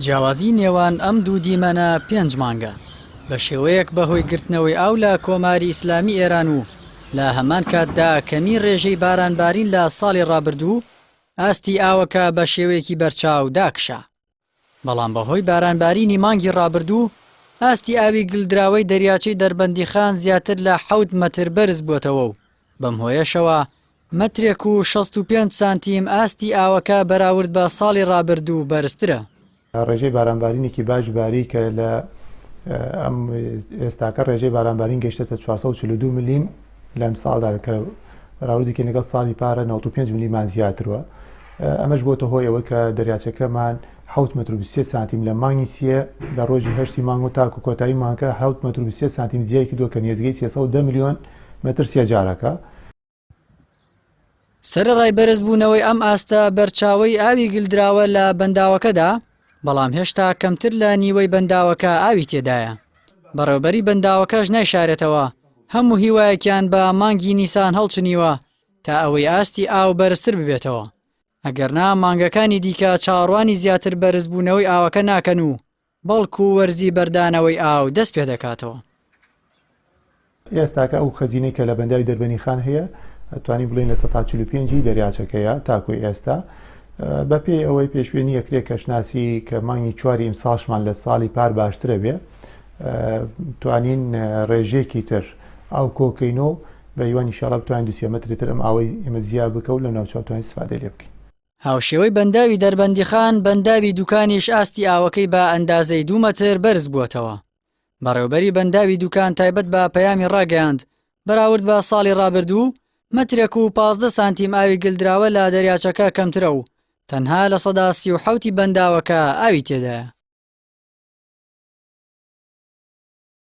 جیاوازی نێوان ئەم دوو دیمەنە پێنج مانگە، بە شێوەیەک بە هۆی گرتنەوەی ئاو لە کۆماری ئیسلامی ئێران و لە هەمان کاتدا کەمی رێژەی بارانبارین لە ساڵی رابردوو، ئاستی ئاوەکە بە شێوەیەکی بەرچاو داکشا. بەڵام بەهۆی بارانبارینی مانگی ڕابردوو، ئاستی ئاوی گلدراوەی دەریاچەی دەربەندیخان زیاتر لە حەوت مەتر بەرزبووەتەوە و بەم هۆیەشەوە مەترێک و 65 سانتیم ئاستی ئاوەکە بەراورد بە ساڵی ڕابردوو بەرزترە. ڕێژەی بارانبارینێکی باش باری کە لە ئەم ئێستاکە ڕێژەی بارانبارین گەیشتەتە 442 ملیم لەم ساڵدا کە بەراوردێکی لەگەڵ ساڵی پارە 95 ملیمان زیاتروە ئەمەش بۆتە هۆی ئەوەی کە دەریاچەکەمان حەوت مەتر و 23 سانتیم لە مانگی سێ لە ڕۆژی هەشتی مانگ و تاکو کۆتایی مانگەکە حەوت مەتر و 23 سانتیم زیای کردووە کە نێزگەی 310 ملیۆن مەتر سێجارەکە. سەرەڕای بەرزبوونەوەی ئەم ئاستە بەرچاوەی ئاوی گلدراوە لە بەنداوەکەدا، بەڵام هێشتا کەمتر لە نیوەی بەنداوەکە ئاوی تێدایە. بەڕێوەبەری بەنداوەکەش نایشارێتەوە، هەموو هیوایەکیان بە مانگی نیسان هەڵچنیوە تا ئەوەی ئاستی ئاو بەرزتر ببێتەوە، ئەگەرنا مانگەکانی دیکە چاوەڕوانی زیاتر بەرزبوونەوەی ئاوەکە ناکەن و بەڵکو وەرزی بەردانەوەی ئاو دەست پێدەکاتەوە. ئێستاکە ئەو خەزینەی کە لە بەنداوی دەربەنیخان هەیە ئەتوانین بڵێین 45% ی دەریاچەکەیە تاکو ئێستا بە پێی ئەوەی پێشبینی ئەکرێ کەشناسی کە مانگی چواری ئیمساڵشمان لە ساڵی پار باشترە بێ توانین ڕێژەیەکی تر ئاو کۆکەینەوە بە هیوان ئیشاڵا بتوانین دوو سێ مەتری تر ئەم ئاوەی ئێمە زیا بکە و لەم ناوچە بتوانین ئیستفادەی لێ بکەین. هاوشێوەی بەنداوی دەربەندیخان، بەنداوی دوکانیش ئاستی ئاوەکەی بە ئەندازەی دوو مەتر بەرزبووەتەوە. بەڕێوەبەری بەنداوی دوکان تایبەت بە پەیامی ڕاگەیاند، بەراورد بە ساڵی ڕابردوو، مەترێک و 15 سانتیم ئاوی گلدراوە لە دەریاچەکە کەمترە و تەنها 37% ی بەنداوەکە ئاوی تێدایە.